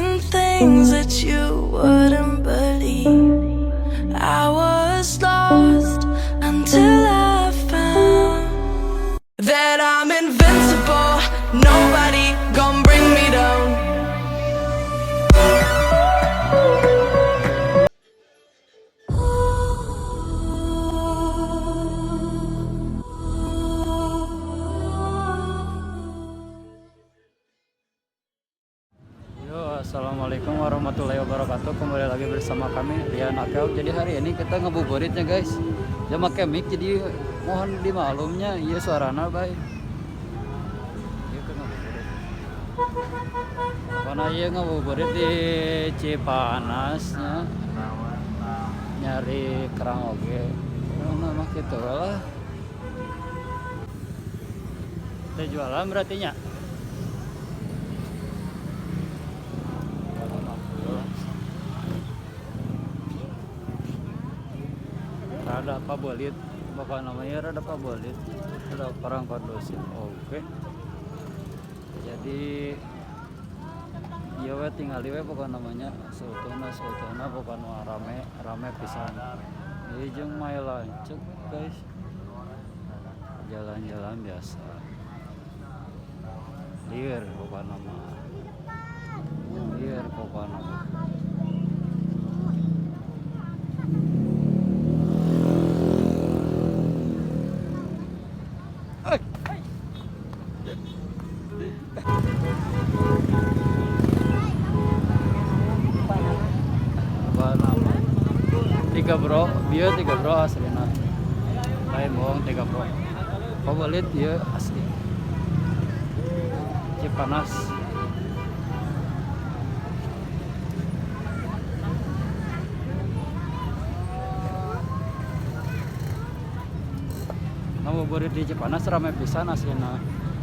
Saying things that you wouldn't believe. I was lost until I found that I'm invincible. Nobody gonna bring me down. Yo, assalamualaikum warahmatullahi wabarakatuh. Kembali lagi bersama kami Rian Akel. Jadi hari ini kita ngabuburitnya, guys. Ya make mic, jadi mohon dimaklumnya. Iya suarana bae. Iya ke ngabuburit. Karena iya ngabuburit di Cipanasnya. Nyari kerang oge. Nah, mah gitu lah. Kita jualan berarti nya. Rada pabelit, bakal namanya rada pabelit, rada kurang kondusif. Oke, jadi iya we tinggal we pokok namanya seutuhna seutuhna pokokna rame rame pisan. Ieu jeung mae lanceuk, guys, jalan-jalan biasa, lieur pokokna mah, lieur pokokna mah. Apa nama tiga bro, dia tiga bro aslina, lain bohong, tiga bro pabelit dia asli Cipanas. Ngabuburit di Cipanas rame pisan aslina.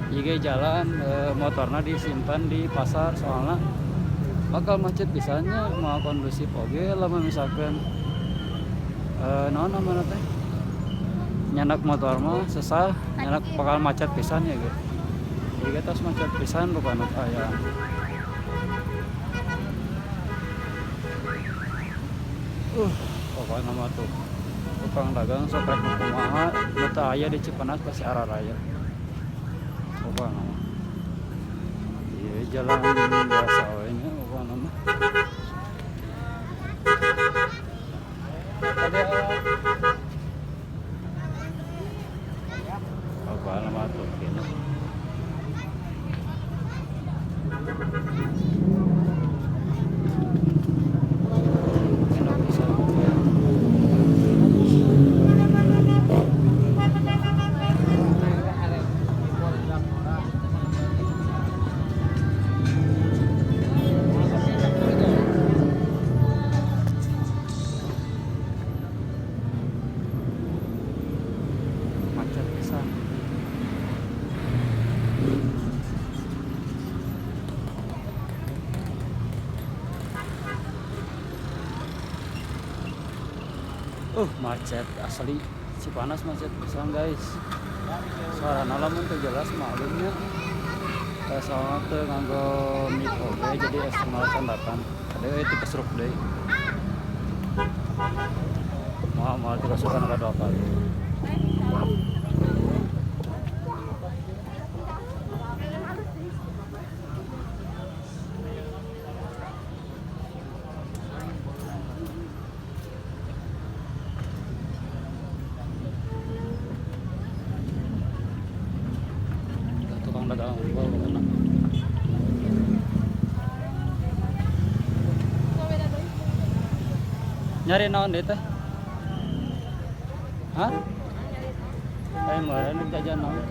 IG jalan motorna disimpan di pasar soalnya bakal macet pisannya, mau kondusif oge lamun misalkan naon namanya teh nyandak motor mah sesah nyandak bakal macet pisan ya gitu. Jadi kita harus macet pisan bukan aya. Pokoknya mah tuh tukang dagang sok rek kumaha nu teu aya di Cipanas pasti araraya. Pokoknya mah iya jalan biasa we nya pokoknya mah. Tadi pokoknya mah tuh gini. Enak pisan. Macet pisan. Macet asli Cipanas macet pisan, guys. Suarana lamun teu jelas maklumnya. Soalnya teu nganggo mic oge jadi eksternal candakan. Ada euy ti keseruk deui. Moal moal ti kesukan kadua kali. Tukang dagang unggul pokokna. Nyari naon deui teh? Hah? Ayo meureun jajan naon?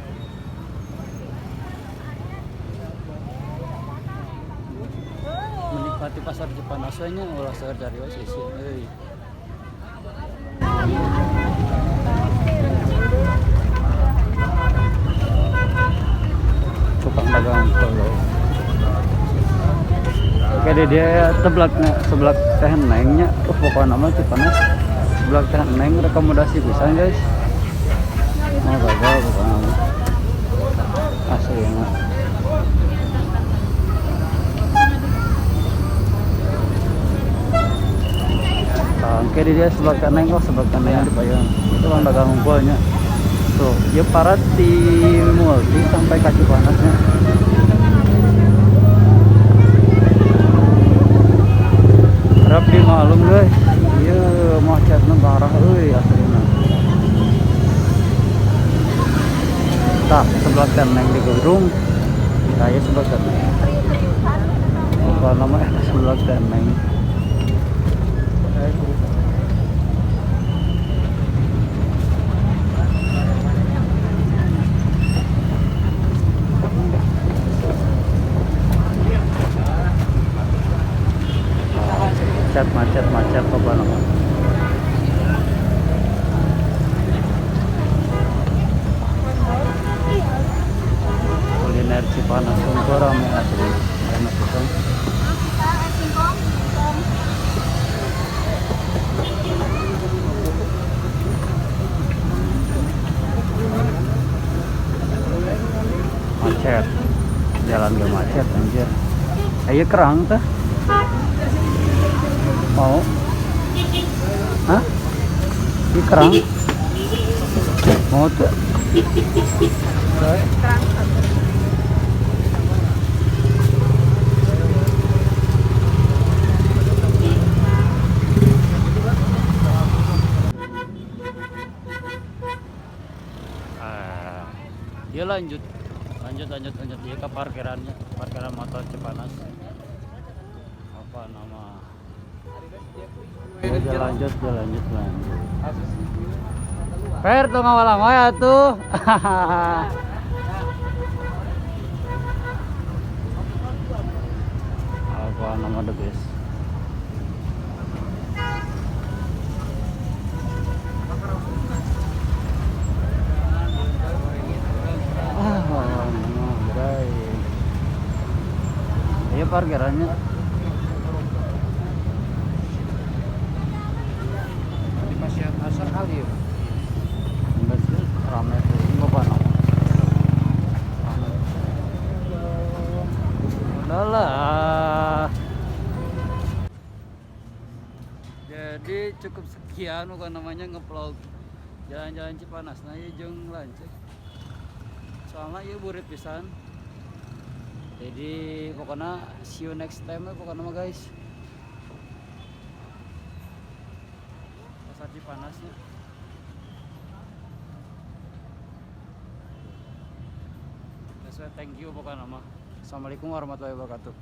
Menikmati pasar Cipanas we nya ulah seueur carios isin euy. Tukang dagang unggul. Oke deh, dia seblaknya, seblak teh nengnya. Pokoknya mah Cipanas seblak teh neng rekomendasi pisan, guys. Mau gagal pokoknya mah. Asli mah. Oke, di dia sebelah kanan, oh sebelah kanan di payung. Itu kan dagang unggulnya. Tuh, ya parat di Multi sampai ka Cipanasnya. Harap dimaklum guys. Iya, macetnya parah euy aslina. Tah, sebelah kanan di Gerung. Saya sebelah kanan. Bukan nama sebelah kanan. Macet, macet, macet apa nama? Kuliner Cipanas sungguh rame asli. Enak pisan. Macet. Jalan gak macet anjir. Ayo kerang teh. Mau? Hah? Ini kerang? Mau tuh? Kerang. Dia lanjut, lanjut, lanjut, lanjut dia ke parkirannya, parkiran motor Cipanas. Apa nama? Oh, dia lanjut, dia lanjut, lanjut. Per tuh ngawalang ya tuh. Apa nama the best? Ah, iya parkirannya. Di pasien asar kali ya. Enggak sih, rame tuh. Enggak apa. Udahlah. Jadi cukup sekian bukan namanya ngevlog jalan-jalan Cipanas. Nah, ieu jeung lanceuk. Soalnya ieu burit pisan. Jadi pokoknya see you next time ya pokoknya mah guys. Pasar Cipanasnya. That's why thank you pokoknya mah. Assalamualaikum warahmatullahi wabarakatuh.